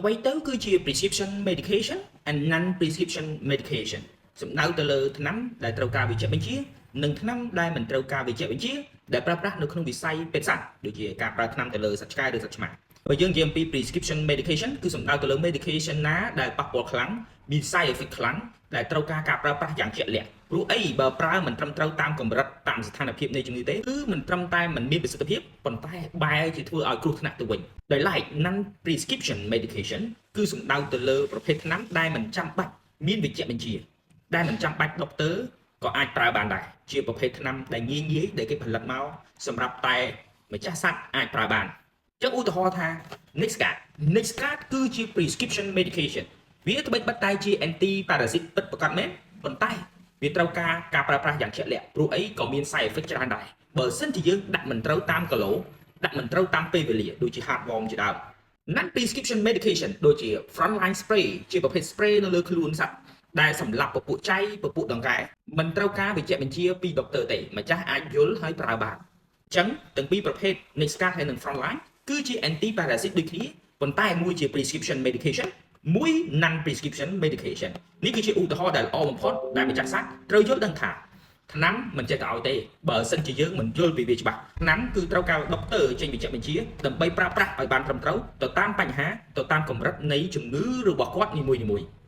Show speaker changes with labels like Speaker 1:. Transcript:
Speaker 1: អ្វីទៅគឺជា prescription medication and non prescription medication សំដៅទៅលើថ្នាំដែលត្រូវការវេជ្ជបញ្ជានិងថ្នាំដែលមិនត្រូវការវេជ្ជបញ្ជាដែលប្រើប្រាស់នៅក្នុងវិស័យពេទ្យសត្វដូចជាការប្រើថ្នាំទៅលើសត្វឆ្កែឬសត្វឆ្មាបើយើងនិយាយអំពី prescription medication គឺសំដៅទៅលើ medication ណាដែលប៉ះពាល់ខ្លាំងមាន side effect ខ្លាំងដែលត្រូវការការប្រើប្រាស់យ៉ាងជាក់លាក់ព្រោះអីបើប្រើមិនត្រឹមត្រូវតាមកម្រិតតាមស្ថានភាពនៃជំងឺទេគឺមិនត្រឹមតែមិនមានប្រសិទ្ធភាពប៉ុន្តែបែរជាធ្វើឲ្យគ្រោះថ្នាក់ទៅវិញដោយឡែក non prescription medication គឺសំដៅទៅលើប្រភេទថ្នាំដែលមិនចាំបាច់មានវេជ្ជបញ្ជា ដែលមិនចាំបាច់ដុកទ័រក៏អាចប្រើបានដែរជាប្រភេទថ្នាំដែលងាយងាយដែលគេផលិតមកសម្រាប់តែម្ចាស់សត្វអាចប្រើបានអញ្ចឹងឧទាហរណ៍ថា NexGard NexGard គឺជា prescription medication វាត្បិតបិទតែជា anti parasite ពិតប្រាកដមែនប៉ុន្តែវាត្រូវការការប្រើប្រាស់យ៉ាងជាក់លាក់ព្រោះអីក៏មាន side effect ច្រើនដែរបើសិនជាយើងដាក់មិនត្រូវតាមគីឡូដាក់មិនត្រូវតាមពេលវេលាដូចជា heartworm ជាដើម non prescription medication ដូចជា Frontline spray ជាប្រភេទ spray នៅលើខ្លួនសត្វដែលសម្រាប់ពពួកចៃពពួកដង្កែមិនត្រូវការវេជ្ជបញ្ជាពីដុកទ័រទេម្ចាស់អាចយល់ហើយប្រើបានអញ្ចឹងទាំងពីរប្រភេទ NexGard ហើយនិង Frontline គឺជា anti parasite ដូចគ្នាប៉ុន្តែមួយជា prescription medication មួយ non prescription medication នេះគឺជាឧទាហរណ៍ដែលល្អបំផុតដែលម្ចាស់សត្វត្រូវយល់ដឹងថាថ្នាំមិនចេះតែឲ្យទេបើសិនជាយើងមិនយល់ពីវាច្បាស់ថ្នាំគឺត្រូវការដុកទ័រចេញវេជ្ជបញ្ជាដើម្បីប្រើប្រាស់ឲ្យបានត្រឹមត្រូវទៅតាមបញ្ហាទៅតាមកម្រិតនៃជំងឺរបស់គាត់នីមួយៗ។